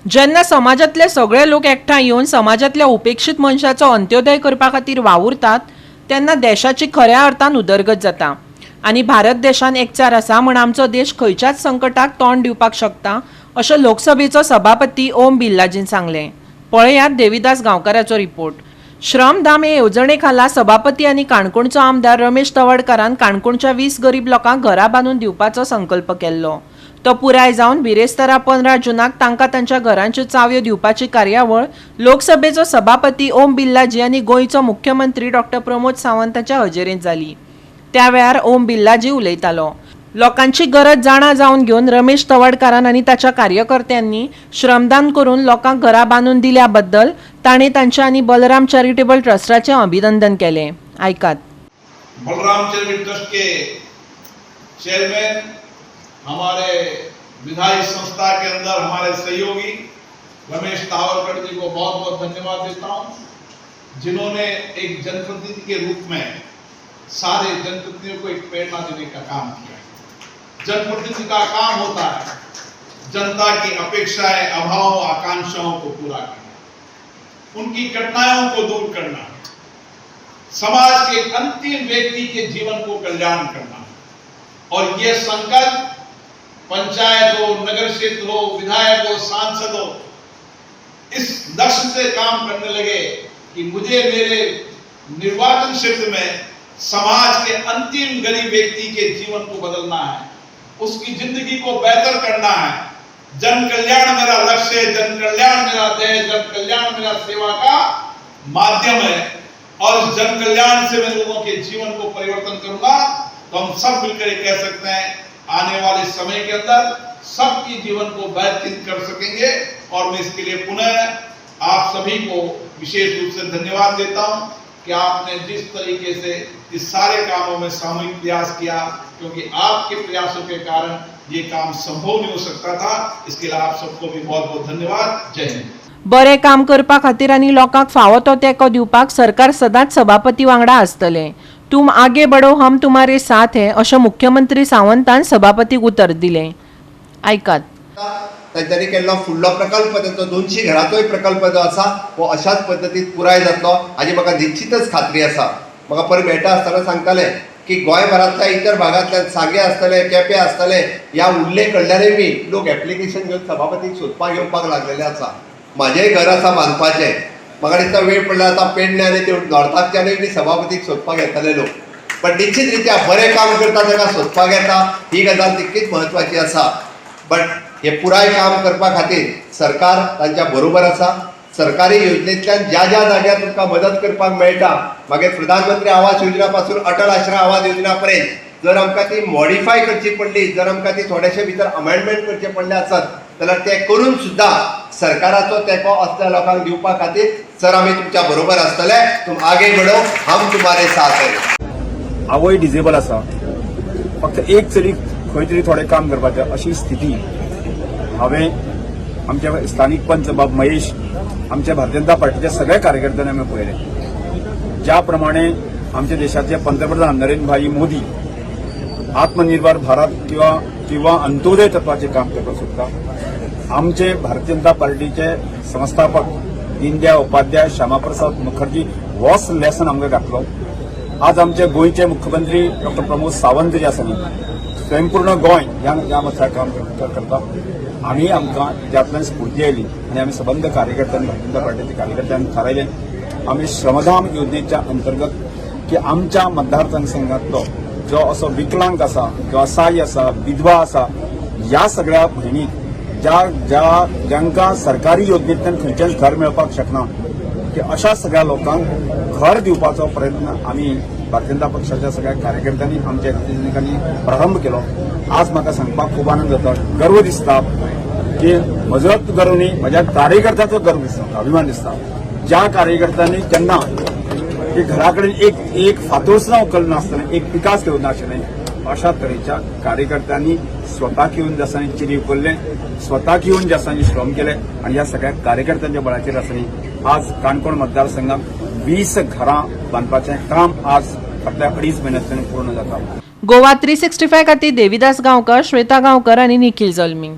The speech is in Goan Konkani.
जेन्ना समाजांतले सगळे लोक एकठांय येवन समाजांतल्या उपेक्षीत मनशाचो अंत्योदय करपा खातीर वावुरतात तेन्ना देशाची खऱ्या अर्थान उदरगत जाता आनी भारत देशान एकचार आसा म्हण आमचो देश खंयच्याच संकटाक तोंड दिवपाक शकता, अशें लोकसभेचो सभापती ओम बिर्लाजीन सांगलें. पळयात देविदास गांवकाराचो रिपोर्ट. श्रमधाम हे येवजणे खाला सभापती आनी काणकोणचो आमदार रमेश तवडकारान काणकोणच्या 20 गरीब लोकांक घरां बांदून दिवपाचो संकल्प केल्लो. तो पुराय जावन बिरेस्तारा 15 जुनाक तांकां तांच्या घरांच्यो चावयो दिवपाची कार्यावळ लोकसभेचो सभापती ओम बिर्लाजी आनी गोंयचो मुख्यमंत्री डॉक्टर प्रमोद सावंत हांच्या हजेरेंत जाली. त्या वेळार ओम बिर्लाजी उलयतालो. लोकांची गरज जाणा जावन घेवन रमेश तवडकारान आनी ताच्या कार्यकर्त्यांनी श्रमदान करून लोकांक घरां बांदून दिल्या बद्दल ताणें तांच्या आनी बलराम चॅरिटेबल ट्रस्टाचें अभिनंदन केलें. आयकात. बलराम चैरिटेबल ट्रस्ट के चेयरमैन, हमारे विधायी संस्था के अंदर हमारे सहयोगी रमेश तावरकर जी को बहुत बहुत धन्यवाद देता हूं, जिन्होंने एक जनप्रतिनिधि के रूप में सारे जनप्रतिनिधियों को एक प्रेरणा देने का काम किया। जनप्रतिनिधि का काम होता है जनता की अपेक्षाएं, अभावों, आकांक्षाओं को पूरा करना, उनकी कठिनाइयों को दूर करना, समाज के अंतिम व्यक्ति के जीवन को कल्याण करना। और ये संकल्प पंचायत हो, नगर क्षेत्र हो, विधायक हो, सांसद हो, इस लक्ष्य से काम करने लगे कि मुझे मेरे निर्वाचन क्षेत्र में समाज के अंतिम गरीब व्यक्ति के जीवन को बदलना है, उसकी जिंदगी को बेहतर करना है। जन कल्याण मेरा लक्ष्य है, जन कल्याण मेरा ध्येय, जन कल्याण मेरा सेवा का माध्यम है और इस जन कल्याण से मैं लोगों के जीवन को परिवर्तन करूंगा। तो हम सब मिलकर ये कह सकते हैं, आने वाले समय के अंदर सबकी जीवन को बेहतरीन कर सकेंगे। और मैं इसके लिए पुनः आप सभी को विशेष रूप से धन्यवाद देता हूं कि आपने जिस तरीके से इस सारे कामों में सामूहिक प्रयास किया, क्योंकि आपके प्रयासों के कारण ये काम संभव नहीं हो सकता था। इसके लिए आप सबको भी बहुत बहुत धन्यवाद। जय हिंद। बरें काम करपा खातीर आनी लोकांक फावो तो तेंको दिवपाक सरकार सदांच सभापती वांगडा आसतलें. "तुम आगे बढ़ो, हम तुम्हारे साथ है," अशें मुख्यमंत्री सावंतान सभापतीक उतर दिलें. आयकात. तांच्यांनी केल्लो फुडलो प्रकल्प, तांचो 200 घराचोय प्रकल्प जो आसा, हो अशाच पद्दतीन पुराय जातलो हाजी म्हाका निश्चितच खात्री आसा. म्हाका परत मेळटा आसतना सांगताले की गोंयभरांतल्या इतर भागांतल्यान, सांगे आसतले, केपें आसतले, ह्या उल्ले कडल्यानूय बी लोक एप्लिकेशन घेवन सभापतीक सोदपाक येवपाक लागलेले आसा. म्हाजेंय घर आसा बांदपाचें. म्हाका दिसता वेळ पडल्यार आतां पेडणे आनी ते नॉर्थाकच्यानूय बी सभापतीक सोदपाक येतले लोक. पण निश्चित रित्या बरें काम करता ताका सोदपाक येता, ही गजाल तितकीच म्हत्वाची आसा. बट हे पुराय काम करपा खातीर सरकार तांच्या बरोबर आसा. सरकारी योजनेंतल्यान ज्या ज्या जाग्यार तुमकां मदत करपाक मेळटा, मागीर प्रधानमंत्री आवास योजना पासून अटल आश्रय आवास योजना पर्यंत, जर आमकां ती मॉडिफाय करची पडली, जर आमकां ती थोडेशे भितर अमेंडमेंट करचे पडले आसत जाल्यार ते करून सुद्दां सरकाराचो तेंको असल्या लोकांक दिवपा खातीर सर, आमी तुमच्या बरोबर आसतले. तुम आगे बढ़ो, हम तुम्हारे साथ है. आवय डिजेबल आसा, फक्त एक चली खंय तरी थोडें काम करपाचें अशी स्थिती. हांवें आमच्या स्थानीक पंच बाब महेश, आमच्या भारतीय जनता पार्टीच्या सगळ्या कार्यकर्त्यांनी आमी पळयलें, ज्या प्रमाणे आमच्या देशाचे पंतप्रधान नरेंद्रभाई मोदी आत्मनिर्भर भारत किंवा किंवा अंत्योदय तत्वाचें काम करपाक सोदता, आमचे भारतीय जनता पार्टीचे संस्थापक दीनदयाळ उपाध्याय, श्यामाप्रसाद मुखर्जी होच लेसन आमकां घातलो. आज आमचे गोंयचे मुख्यमंत्री डॉक्टर प्रमोद सावंत जे आसा न्ही, स्वयंपूर्ण गोंय ह्या ह्या मत्सार काम करता. आमी आमकां त्यातल्यान स्फूर्ती आयली आनी आमी सबंद कार्यकर्त्यांनी, भारतीय जनता पार्टीच्या कार्यकर्त्यांनी थारायलें, आमी श्रमधाम योजनेच्या अंतर्गत की आमच्या मतदारसंघातलो जो असो विकलांग आसा किंवा असहाय्य आसा, विधवा आसा, ह्या सगळ्या भयणीक, ज्या ज्या जांकां सरकारी योजनेंतल्यान खंयचेंच घर मेळपाक शकना, की अशा सगळ्या लोकांक घर दिवपाचो प्रयत्न आमी भारतीय जनता पक्षाच्या सगळ्या कार्यकर्त्यांनी, आमच्या हितचिंतकांनी प्रारंभ केलो. आज म्हाका सांगपाक खूब आनंद जाता, गर्व दिसता की म्हजोच गर्व न्ही, म्हज्या कार्यकर्त्याचो गर्व दिसता, अभिमान दिसता. ज्या कार्यकर्त्यांनी केन्ना की घरा कडेन एक एक फातोर सुद्दां उखल नासतना, एक पिकास घेवन नाशिल्लें, अशा तरेच्या कार्यकर्त्यांनी स्वताक येवन जासांनी चिरी उखल्ले, स्वताक येवन जासांनी श्रम केले आनी ह्या सगळ्या कार्यकर्त्यांच्या बळाचेर आसनी आज काणकोण मतदारसंघात 20 घरां बांदपाचें काम आज फाटल्या अडीच म्हयन्यांतल्यान पूर्ण जाता. गोवा 365 खातीर देविदास गांवकर, श्वेता गांवकर आनी निखिल जल्मी.